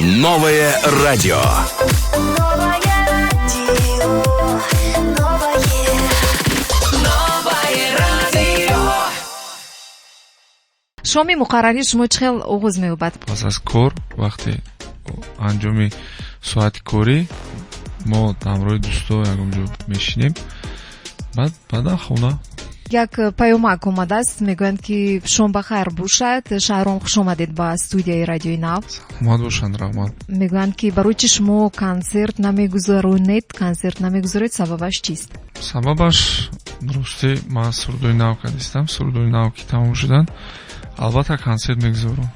Новое радио. Новое радио, новое, новое радио. Шоми муқаррарии шумо чӣ хел оғоз меёбад? Пас аз кор, вақти анҷоми соати корӣ, мо ҳамроҳи дӯсто ягон ҷо мешинем, баъд баъдан хона. Як паёмак омадааст, мегӯянд, ки шом ба хайр бошад, Шаҳром, хуш омадед ба студияи Радиои Нав. Саломат бошанд, раҳмат. Мегӯянд, ки барои чӣ шумо консерт намегузаронед, консерт намегузоред, сабабаш чист? Сабабаш, ростӣ, ман сурудои нав кардистам. Сурудои нав ки тамом шуданд, албатта, консерт мегузорам.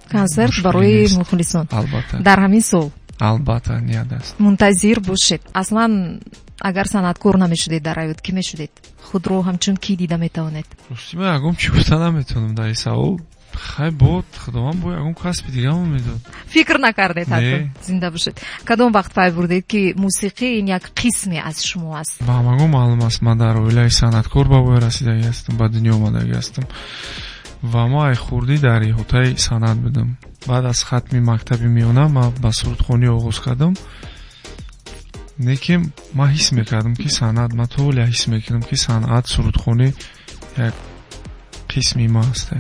Консерт Мушкилӣ барои нест. мухлисон. Албатта. Дар ҳамин сол? Албатта, ният аст. Мунтазир бошед. Аслан, агар санъаткор намешудед дар ҳаёт, кӣ мешудед? Худро ҳамчун кӣ дида метавонед? Ростӣ, ман ягон чӣ гуфта наметавонам дар ин савол. Хай, бод Худованд бо ягон касби дигамо медод. Фикр накардед ҳатто? Не. Зинда бошед. Кадом вақт пай бурдед, ки мусиқӣ ин як қисме аз шумо аст? Ба ҳамагон маълум аст, ман дар оилаи санъаткор ба воя расидагӣ ҳастам, ба дунё омадагӣ ҳастам ва ман ай хурдӣ дар иҳотаи санъат будам. Баъд аз хатми мактаби миёна ман ба сурудхонӣ оғоз кардам, лекин ман ҳис мекардам, ки санъат, ман то ҳоле ҳис мекардам, ки санъат, сурудхонӣ як қисми ман аст.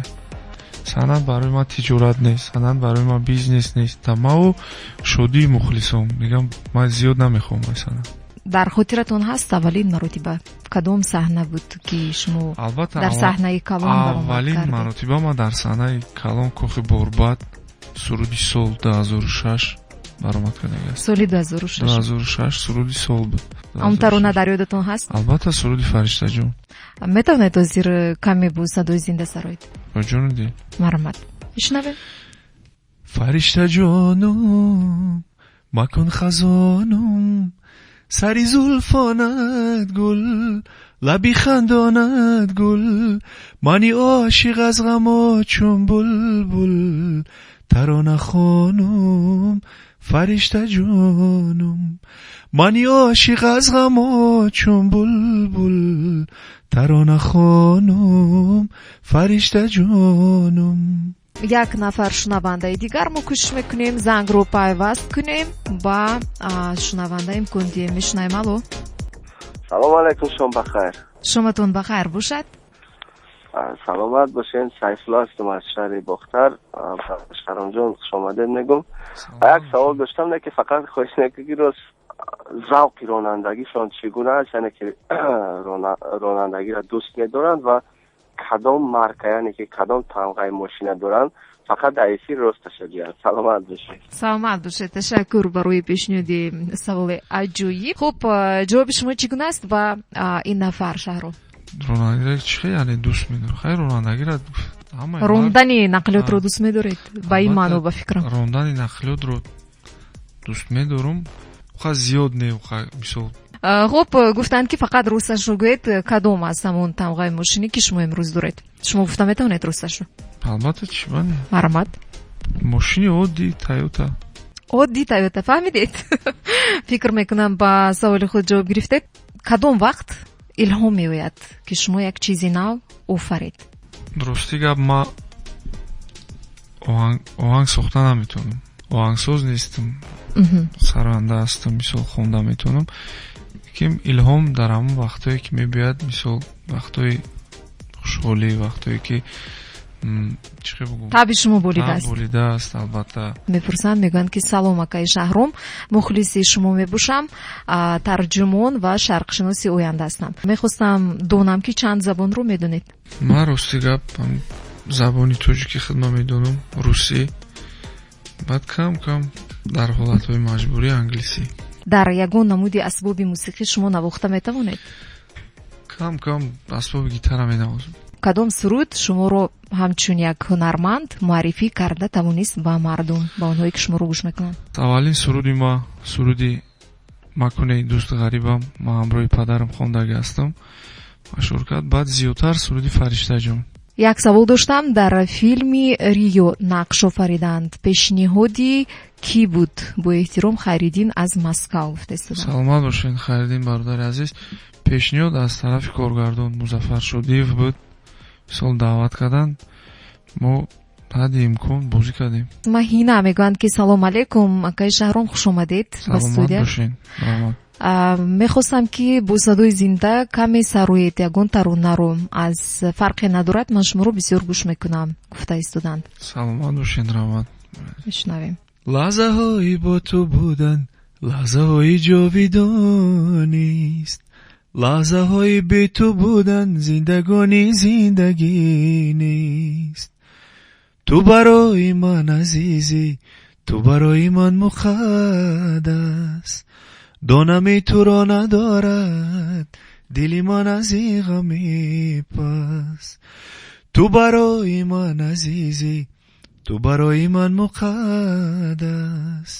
Санъат барои ман тиҷорат нест, санъат барои ман бизнес нест, тамаву шодии мухлисон. Мегам, ман зиёд намехоҳам ай санъат. Дар хотиратон ҳаст, аввалин маротиба кадом саҳна буд, ки шумо Албатта. дар саҳнаи калон баромад Аввалин кардед? маротиба ман дар саҳнаи калон, Кохи Борбад, суруди сол 2006 баромад кардагӣ аст. Соли 2006? 2006, суруди сол буд. Он тарона дар ёдатон ҳаст? Албатта, суруди «Фариштаҷон». Метавонед ҳозир каме бо садои зинда сароед? Ба ҷону дил. Марҳамат, бишнавем. Фариштаҷонум, макун хазонум, сари зулфонат гул, лаби хандонат гул, мани ошиқ аз ғамо чун булбул, тарона хонум, фариштаҷонум, мани ошиқ аз ғамо чун булбул, тарона хонум, фариштаҷонум. Як нафар шунавандаи дигар, мо кӯшиш мекунем зангро пайваст кунем ба шунаванда, имкон диҳем. Мешунавем, алло. Салому алайкум, шом бахайр. Шоматон бахайр бошад. Саломат бошен. Сайфулло ҳастам аз шаҳри Бохтар. Шаҳромҷон, хушомадед мегӯм. Як савол доштам, не ки фақат хоҳиш мекунам, ки рост завқи ронандагишон чӣ гуна аст, яъне ки ронандагиро дӯст медоранд ва кадом марка, яъне ки кадом тамғаи мошина доранд, фақат дар эфир росташа гӯянд. Саломат бошед. Саломат бошед, ташаккур барои пешниҳоди саволи аҷоиб. Хуб, ҷавоби шумо чӣ гуна аст ба ин нафар, Шаҳром? Ронандагиро чӣ хел, яъне дӯст медорам? Хайр, ронандагиро ҳамаи Рондани нақлиётро дӯст медоред, ба ин маъно, ба фикрам. Рондани нақлиётро дӯст медорам, ха, зиёд не, мисол. Хуб, гуфтанд, ки фақат росташро гӯед, кадом аст ҳамон тамғаи мошине, ки шумо имрӯз доред. Шумо гуфта метавонед росташро? Албатта, чӣ бане. Марҳамат. Мошини оддӣ, Тойота. Оддӣ Тойота, фаҳмидед. Фикр мекунам, ба саволи худ ҷавоб гирифтед. Кадом вақт илҳом меояд, ки шумо як чизи нав офаред? Рости гап, ман оҳанг сохта наметавонам, оҳангсоз нестам, сароянда ҳастам, мисол, хонда метавонам. Лекин илҳом дар ҳамон вақтҳое ки мебиёяд, мисол, вақтҳои хушҳолӣ, вақтҳое ки чӣ хел бигӯм, Табъи шумо болидааст. Болидааст, албатта. Мепурсанд, мегӯянд, ки салом, акаи Шаҳром, мухлиси шумо мебошам, тарҷумон ва шарқшиноси оянда ҳастам. Мехостам донам, ки чанд забонро медонед? Ман, рости гап, забони тоҷики худма медонам, русӣ, баъд кам кам дар ҳолатҳои маҷбурӣ англисӣ. Дар ягон намуди асбоби мусиқӣ шумо навохта метавонед? Кам кам асбоби гитара менавозам. Кадом суруд шуморо ҳамчун як ҳунарманд муаррифӣ карда тавонист ба мардум, ба онҳое, ки шуморо гӯш мекунанд? Аввалин суруди ма суруди «Макуней дӯст ғарибам», ман ҳамроҳи падарам хондагӣ ҳастам, машҳур кард. Баъд зиёдтар суруди «Фариштаҷон». Як савол доштам: дар филми «Риё» нақш офариданд, пешниҳоди кӣ буд? Бо эҳтиром, Хайриддин аз Москав, гуфтаистодам. Саломат бошед, Хайриддин, бародари азиз. Пешниҳод аз тарафи коргардон Музаффар Шодиев буд. Мисол, даъват карданд, мо Ҳадди имкон бозӣ кардем. Маҳина мегӯянд, ки салом алейкум, акаи Шаҳром, хуш омадед ба Саломат студия. бошед, раҳмат. Мехостам, ки бо садои зинда каме сароед ягон таронаро, аз фарқе надорад, ман шуморо бисёр гӯш мекунам, гуфта истоданд. Саломат бошед, раҳмат. Мешунавем. Лаҳзаҳои бо ту будан лаҳзаҳои ҷовидонист, лаҳзаҳои бе ту будан зиндагонӣ зиндагӣ нест. Ту барои ман азизӣ, ту барои ман муқаддас, донами туро надорад дили ман аз ин ғами пас. Ту барои ман азизӣ, ту барои ман муқаддас,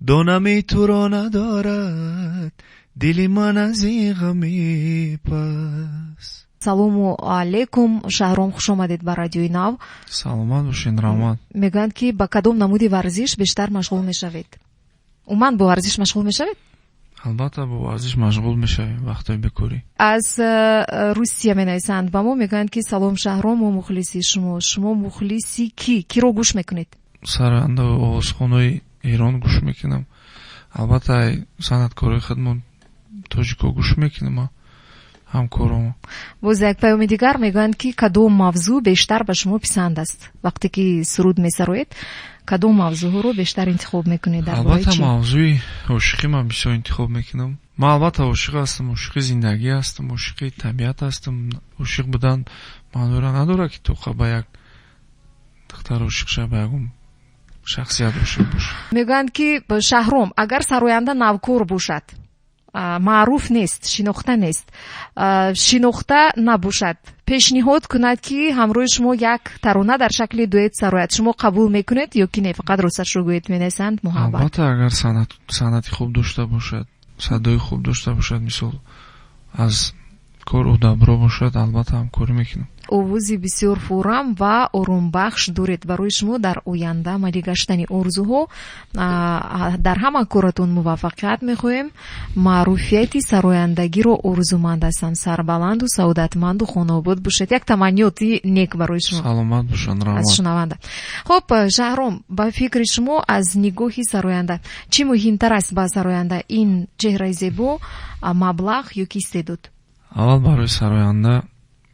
донами туро надорад дили ман аз ин ғами пас. Салому алейкум, Шаҳром, хуш омадед ба радиои Нав. Саломат бошед, раҳмат. Мегӯянд, ки ба кадом намуди варзиш бештар машғул мешавед? Умуман бо варзиш машғул мешавед? Албатта, бо варзиш машғул мешавем вақтҳои бекорӣ. Аз Русия менависанд ба мо, мегӯянд, ки салом Шаҳром, мо мухлиси шумо. Шумо мухлиси кӣ? Киро гӯш мекунед? Сароянда ва овозхонои Эрон гӯш мекунам. Албатта, санъаткорои худмон тоҷико гӯш мекунам, ҳамкоромо. Боз як паёми дигар, мегӯянд, ки кадом мавзӯъ бештар ба шумо писанд аст? Вақте ки суруд месароед, кадом мавзӯъҳоро бештар интихоб мекунед? Дар бораи Албатта, чӣ? мавзӯи ошиқӣ ман бисёр интихоб мекунам. Ман албатта ошиқ ҳастам, ошиқи зиндагӣ ҳастам, ошиқи табиат ҳастам. Ошиқ будан маъноро надорад, ки тоқа ба як духтар ошиқ шава, ба ягон шахсият ошиқ боша. Мегӯянд, ки Шаҳром, агар сароянда навкор бошад, маъруф нест, шинохта нест, шинохта набошад, пешниҳод кунад, ки ҳамроҳи шумо як тарона дар шакли дуэт сарояд, шумо қабул мекунед ё ки не? Фақат росташро гӯед, менависанд Муҳаббат. Албатта, агар санъати хуб дошта бошад, садои хуб дошта бошад, мисол аз кор ӯдабро бошад, албатта ҳамкорӣ мекунам. Овози бисёр фурам ва оромбахш доред. Барои шумо дар оянда амалӣ гаштани орзуҳо, дар ҳама коратон муваффақият мехоҳем. Маъруфияти сарояндагиро орзуманд ҳастам. Сарбаланду саодатманду хонаобод бошед. Як таманниёти нек барои шумо. Саломат бошанд, раҳмат. Аз шунаванда. Хуб, Шаҳром, ба фикри шумо аз нигоҳи сароянда чӣ муҳимтар аст ба сароянда? Ин чеҳраи зебо, маблағ ё ки истеъдод? Аввал барои сароянда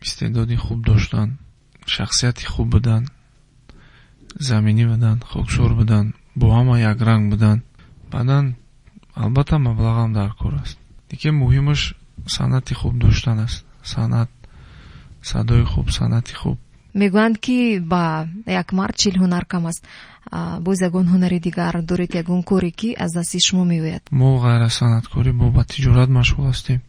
истеъдоди хуб доштан, шахсияти хуб будан, заминӣ будан, хоксор будан, бо ҳама якранг будан. Баъдан албатта маблағам дар кор аст. Лекин муҳимаш санъати хуб доштан аст. Санъат, садои хуб, санъати хуб. Мегӯянд, ки ба як мард 40 ҳунар кам аст. Боз ягон ҳунари дигар доред, ягон коре, ки аз дасти шумо меояд? Мо ғайр аз санъаткорӣ бо тиҷорат машғул ҳастем.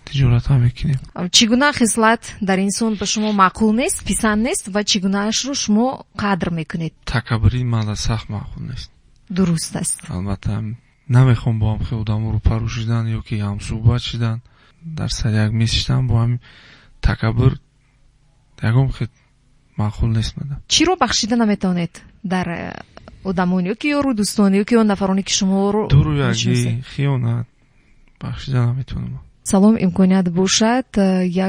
Тиҷорат ҳам мекунем. Чӣ гуна хислат дар инсон ба шумо маъқул нест, писанд нест ва чӣ гунаашро шумо қадр мекунед? Такаббурӣ мана сахт маъқул нест. Дуруст аст. Албатта, намехоҳам бо ҳам хел одамо рӯпарӯ шидан ё ки ҳамсӯҳбат шидан, дар сари як миз шидан бо ҳамин такаббур ягон хел маъқул нест мана. Чиро бахшида наметавонед дар одамон ё ки ёру дӯстон ё ки он нафароне, ки шуморо Дурӯягӣ, мешиносанд? хиёнат бахшида наметавонам. Салом, имконият бошад,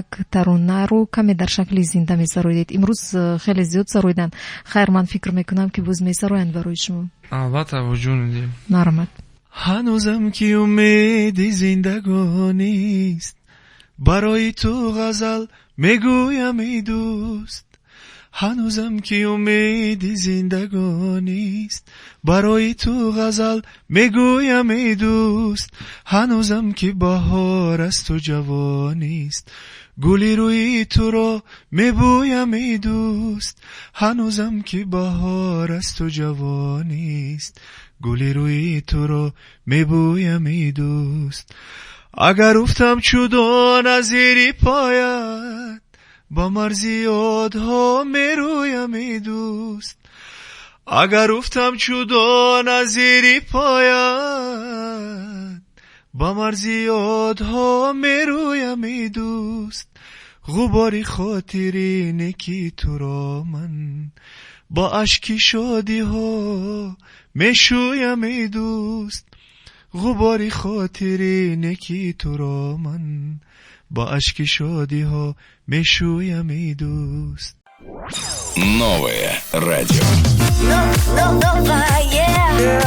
як таронаро каме дар шакли зинда месароидед. Имрӯз хеле зиёд сароиданд. Хайр, ман фикр мекунам, ки боз месароянд барои шумо. Албатта, вуҷуд дидем. Марҳамат. Ҳанӯзам ки умеди зиндагонист, барои ту ғазал мегӯям эй дӯст. Ҳанӯзам ки умеди зиндагонист, барои ту ғазал мегӯям эй дӯст. Ҳанӯзам ки баҳор асту ҷавонист, гули рӯи туро мебӯям эй дӯст. Ҳанӯзам ки баҳор асту ҷавонист, гули рӯи туро мебӯям эй дӯст. Агар уфтам чу дона зери поят, ба марзи ёдҳо мерӯям эй дӯст. Агар уфтам чу дона зери поят, ба марзи ёдҳо мерӯям эй дӯст. Ғубори хотири неки туро ман бо ашки шодиҳо мешӯям эй дӯст. Ғубори хотири неки туро ман бо ашки шодиҳо мешӯям эй дӯст. Новое радио. Новое.